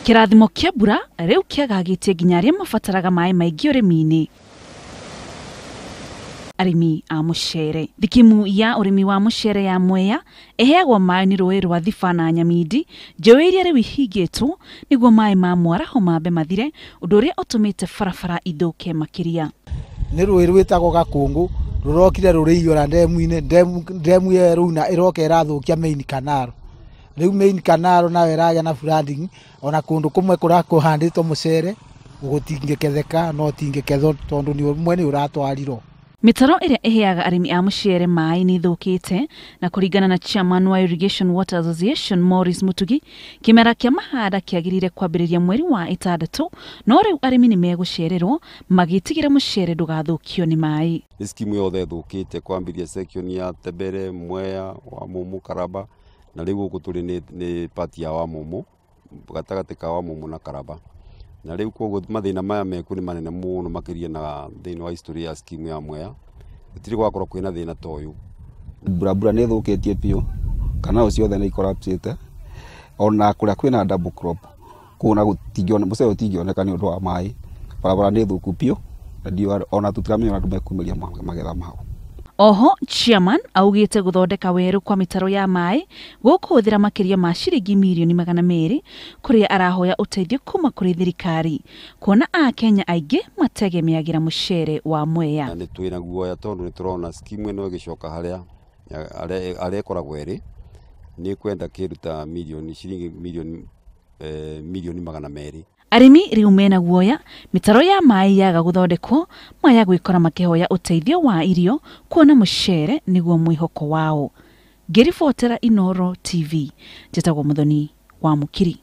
Kĩrathimo kĩa mbura rĩu kĩagagĩtie nginya arĩa mabataraga maĩ maingĩ ũrĩmi-inĩ. Arĩmi a mũcere. Thikimu ya ũrĩmi wa mũcere ya Mwea ĩheagwo maĩ nĩ rũĩ rwa Thiba na Nyamindi, njũĩ iria rĩu ihingĩtwo nĩguo maĩ ma mwaraho mambe mathire, ũndũ ũrĩa ũtũmĩte barabara ithũke makĩria. Nĩ rũĩ rwĩtagwo Gakũngũ rũrokire rũrĩiyũra ndemu-inĩ, ndemu ĩyo rĩu ĩroka ĩrathũkia main canal. Rĩu main canal nayo ĩragĩa na flooding, ona kũndũ kũmwe kũrĩa kũhandĩtwo mũcere gũtingĩketheka no ũtingĩkethwo tondũ ũmwe nĩ ũratwarirwo. Mĩtaro ĩrĩa ĩheaga arĩmi a mũcere maĩ nĩ ĩthũkĩte na kũringana na chairman wa Irrigation Water Association Maurice Mutugi, kĩmera kĩa mahanda kĩagĩrĩire kwambĩrĩria mweri wa 6, no rĩu arĩmi nĩ megũcererwo magĩtigĩra mũcere ndũgathũkio nĩ maĩ. Nĩ skimu yothe ĩthũkĩte kwambĩrĩria section ya Tebere, Mwea, Wamumu, Karaba, na rĩu gũkũ tũrĩ nĩ part ya Wamumu, gatagatĩ ka Wamumu na Karaba. Na rĩu koguo mathĩna maya mekuo nĩ manene mũno makĩria na thĩinĩ wa history ya skimu ya Mwea. Gũtirĩ gwakorwo kwĩna thĩna ta ũyũ. Mbura nĩ ĩthũkĩtie biũ, canal ciothe nĩ ikorapcĩte, ona kũrĩa kwĩna double crop kũu na gũtingĩone mũcere ũtingĩoneka nĩ ũndũ wa maĩ. Barabara nĩ thũku biũ, na ndiũĩ ona tũtiramenya ũrĩa andũ mekumĩria magetha mao. Oho chairman augĩte gũthondeka werũ kwa mĩtaro ya maĩ gũkũhũthĩra makĩria ma ciringi mirioni 200 kũrĩa arahoya ũteithio kuma kũrĩ thirikari kuona Akenya aingĩ mategemeagĩra mũcere wa Mwea. Na nĩ twĩna guoya tondũ nĩ tũrona skimu ĩno ĩgĩcoka harĩa ĩkoragwo ĩrĩ nĩ kwenda kĩndũ ta mirioni ciringi milioni 200. Arĩmi rĩu mena guoya mĩtaro ya maĩ yaga gũthondekwo maya gwĩkora makĩhoya ũteithio wa irio kuona mũcere nĩguo mwĩhoko wao. Ngĩribotera Inooro TV, njĩtagwo Muthoni wa Mũkiri.